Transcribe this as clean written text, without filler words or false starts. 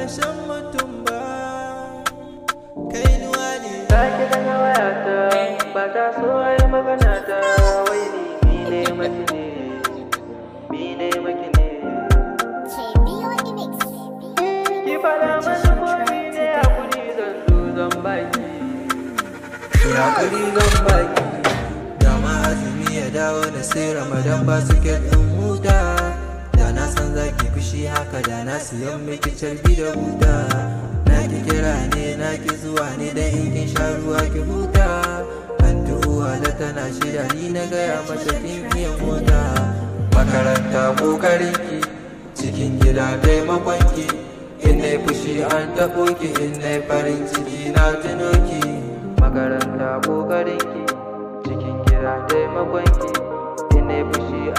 Karshen mutum ba kainuwa ne. Ta kira wayata, ba ta so a yi magana ta. Wai ni ne maki ne, mi ne maki ne? Ki fada mana ko ni ne, hakuri zan zo zan baki. Hakuri zan baki. Dama azumi ya dawo na sai Ramadan basket in huta. Da na san zaki fushi haka, da na siyan miki carbi da buta. Na ki kira ne, na ki zuwa ne, dan in kin sha ruwa ki huta. Anti Uwala tana shida, ni na gaya mata kin iya mota. Makaranta kokarinki, cikin gida taimakonki. In na fushi an taɓo ki, in na farin ciki na tuno ki. Makaranta kokarinki, cikin gida taimakonki, in na fushi.